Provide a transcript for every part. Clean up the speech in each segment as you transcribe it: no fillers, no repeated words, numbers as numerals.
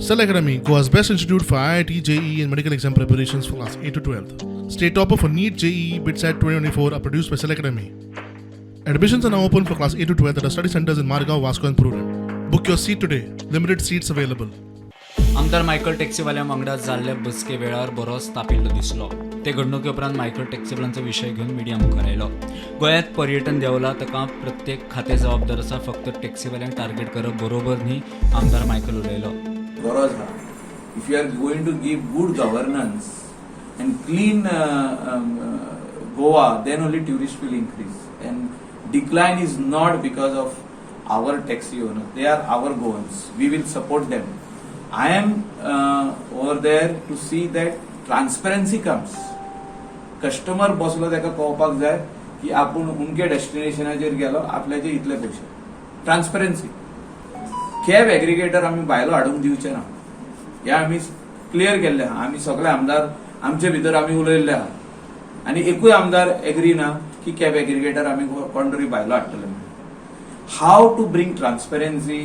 Cell Academy, Goa's best institute for IIT, JEE, and medical exam preparations for class 8 to 12. State topper for NEET, JEE, BITSAT 2024 are produced by Cell Academy. Admissions are now open for class 8 to 12 at our study centers in Margao, Vasco, and Prudent. Book your seat today. Limited seats available. आमदार Michael टॅक्सीवाल्या वांगडा जाल्ल्या बसके वेळार बरोच तापिल्लो दिसलो. ते घडणुके उपरांत मायकल टॅक्सीवाल्यांचो विशय घेवन मिडिया मुखार आयलो. गोंयांत पर्यटन देंवला, ताका प्रत्येक खातें जबाबदार आसा. फक्त टॅक्सीवाल्यांक टार्गेट करप बरोबर न्ही, आमदार मायकल उलयलो. गरज आहा. If you are going to give good governance and clean Goa, then only tourist will increase, and decline is not because of our taxi owner. They are our Goans. We will support them. I am over there to see that transparency comes. Customer बसलो, ताका कळपाक जाय की आपूण अमके डेस्टिनेशनाचेर गेलो, आपल्याचे इतले पयशे. ट्रान्सपरन्सी. कॅब एग्रिगेटर आमी भायलो हाडूंक दिवचे ना, हे आमी क्लियर केल्ले आहा. आमी सगळे आमदार आमचे भितर आमी उलयल्ले आहा आनी एकूय आमदार एग्री ना की कॅब एग्रिगेटर आमी कोण तरी भायलो हाडटले म्हणून. How to bring transparency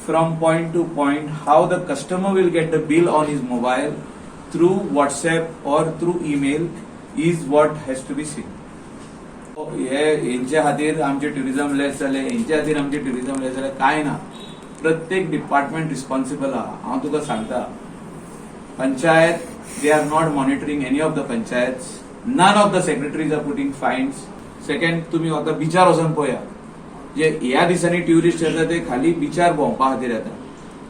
from point to point, how the customer will get the bill on his mobile through WhatsApp or through email is what has to be seen. हे हेंच्या खातीर आमचे ट्युरिझम लेस जाले, हेंच्या खातीर आमचे tourism less जाले, काय ना. प्रत्येक डिपार्टमेंट रिस्पॉन्सिबल आहा. हांव तुका सांगता, panchayat, they are not monitoring any of the panchayat. None of the secretaries are putting fines. Second, तुमी आतां बिचार वचोन पळया. जे ह्या दिसांनी ट्युरिस्ट येता ते खाली बिचार भोंवपा खातीर येता.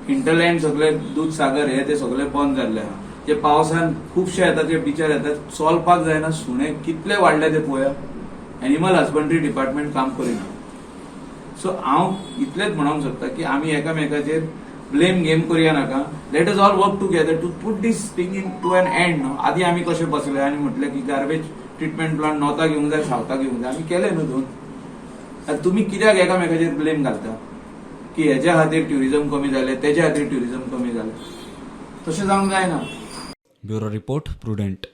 हिंटरलँड सगळे, दूदसागर हे ते सगळे बंद जाल्ले आहा. जे पावसान खुबशे येता ते बिचार येतात, चलपाक जायना. सुणे कितले वाडले ते पळया. एनिमल हजबंड्री डिपार्टमेंट काम करिना. सो हांव इतलेच म्हणूंक शकता की आमी एकामेकाचेर ब्लेम गेम करूया नाका. Let us all work together to put this thing into an end. न्हू, आदी आमी कशे बसले आनी म्हटलें की गार्बेज ट्रिटमेंट प्लांट नॉर्थाक घेवंक जाय, सावथाक घेवंक जाय, आमी केलें न्हू दोन. आतां तुमी कित्याक एकामेकाचेर ब्लेम घालता की हेज्या खातीर ट्युरिझम कमी जालें, तेज्या खातीर ट्युरिझम कमी जालें? तशें जावंक जायना. Bureau report, prudent.